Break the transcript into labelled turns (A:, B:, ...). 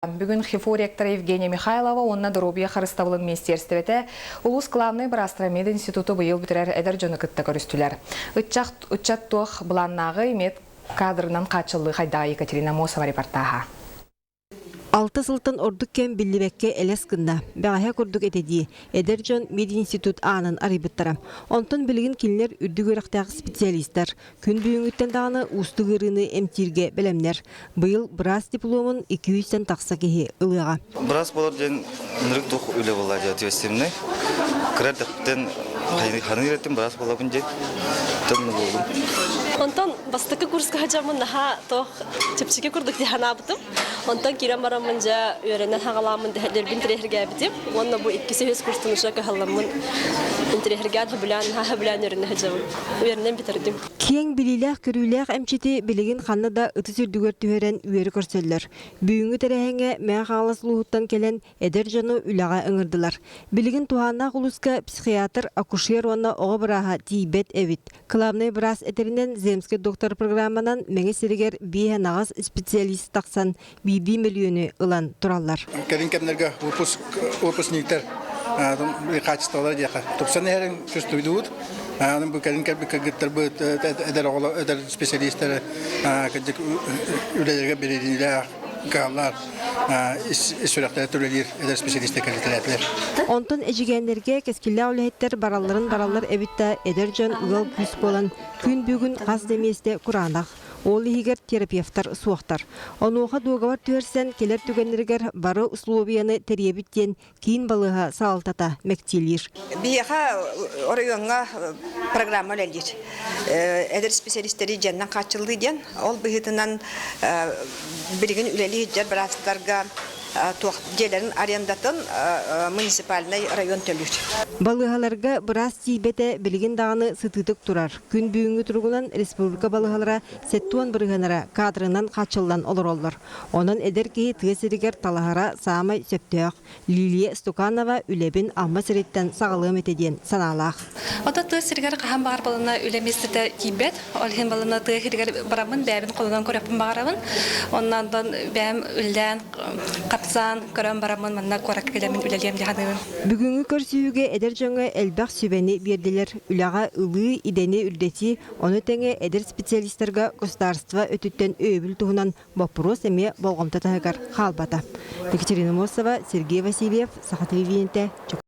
A: Бүгүн ХИФУ ректора Евгения Михайлова уонна доруобуйа харыстабылын министиэристибэтэ улуус главнай быраастара мединституту быйыл бүтэрэр эдэр дьону кытта көрүстүлэр. Ыччат, ыччат туох былааннааҕый мед кадрынан хааччыллыы хайдаҕа Екатерина Мосова репортаһа.
B: Алта сылтан ордук кэм биллибэккэ элэс гынна. Бэҕэһээ курдук этэ дии. Эдэр дьон мединститут аанын арыйбыттара. Онтон билигин кинилэр үрдүк үөрэхтээх специалистар. Күн бүгүҥҥүттэн даҕаны уустук ыарыыны эмтииргэ бэлэмнэр. Быйыл быраас дипломун 200-тэн тахса киһи ылыаҕа.
C: Быраас буолар диэн ынырык туох үлэ буолла диэн ответственный. Кыра эрдэхпиттэн ханыыр этим быраас буолабын диэн тонну буоллум.
D: Онтон бастакы курска сылдьаммын наһаа туох чэпчэки курдук дии санаабытым. Онтон киирэн бараммын дьэ үөрэнэн хаҕалааммын дэһэллэрбин интэриэһиргээбитим. Уонна бу иккис үһүс курстун уже кыһалламмын интэриэһиргээн сөбүлээн наһаа сөбүлээн үөрэнэ сылдьабын. Үөрэнэн бүтэрдим.
B: Киэҥ билиилээх-көрүүлээх эмчити билигин ханна да ытыс үрдүгэр түһэрэн үөрэ көрсөллөр. Бүгүҥҥү тэрээһиҥҥэ Мэҥэ Хаҥалас улууһуттан кэлэн эдэр дьону үлэҕэ ыҥырдылар. Билигин туһааннаах улууска психиатр, акушер уонна оҕо бырааһа тиийбэт эбит. Кылаабынай быраас этэринэн, Земский доктор программанан Мэҥэ сиригэр биэһэн аҕыс специалист тахсан биирдии мөлүйүөнү ылан тураллар.
E: Кэлин кэмнэргэ выпуск выпускниктар хаачыстыбалара диэхэ тупсан иһэрин чувствуйдубут. Бу кэлин кэлбит кыргыттарбыт эдэр оҕолор эдэр специалистэр кырдьык үлэлэргэ бэриниилээх кыһаллар ис сүрэхтэрэ үлэлиир эдэр специалистэр кэлитэлээтилэр.
B: Онтон эдьигээннэргэ кэскиллээх үлэһиттэр баралларын бараллар эбит да эдэр дьон ыал күүс буолан күн бүгүн хас да миэстэ кураанах. Ол иһигэр терапевтар суохтар. Онуоха дуогабар түһэрсэн кэлэр түгэннэригэр бары условияны тэрийэбит диэн киин балыыһа салалтата мэктиэлиир.
F: Биһиэхэ оройуоҥҥа программа үлэлиир. Эдэр специалистэри дьиэннэн хааччыллыы диэн. Ол быһыытынан билигин үлэлии сылдьар быраастарга туох дьиэлэрин арендатын муниципальнай район төлүүр.
B: Балыыһаларга быраас тиийбэтэ билигин даҕаны сытыытык турар. Күн бүгүҥҥү туругунан республика балыыһалара 70 бырыһыанара кадрынан хааччыллан олороллор. Онон эдэр киһи тыа сиригэр талаһара саамай сөптөөх. Лилия Стуканова үлэбин Амма сириттэн саҕалыам этэ диэн санаалаах.
G: Ото тыа сиригэр хаһан баҕар балына үлэ миэстэтэ тиийбэт. Ол иһин балына тыа сиригэр бараммын бэйэбин холонон көрөппүн баҕарабын. Оннон бэйэм үллээн, хапсаан көрөн бараммын манна куоракка кэлэммин үлэлиэм дии саныыбын.
B: Бүгүҥҥү көрсүһүүгэ эдэр дьоҥҥо элбэх сүбэни биэрдилэр. Үлэҕэ ылыы, идэни үрдэтии, ону тэҥэ эдэр специалистарга государство өттүттэн өйөбүл туһунан боппуруос эмиэ болҕомто таһыгар хаалбата. Екатерина Мосова, Сергей Васильев, Саха телевидениетэ, Чокурдаах.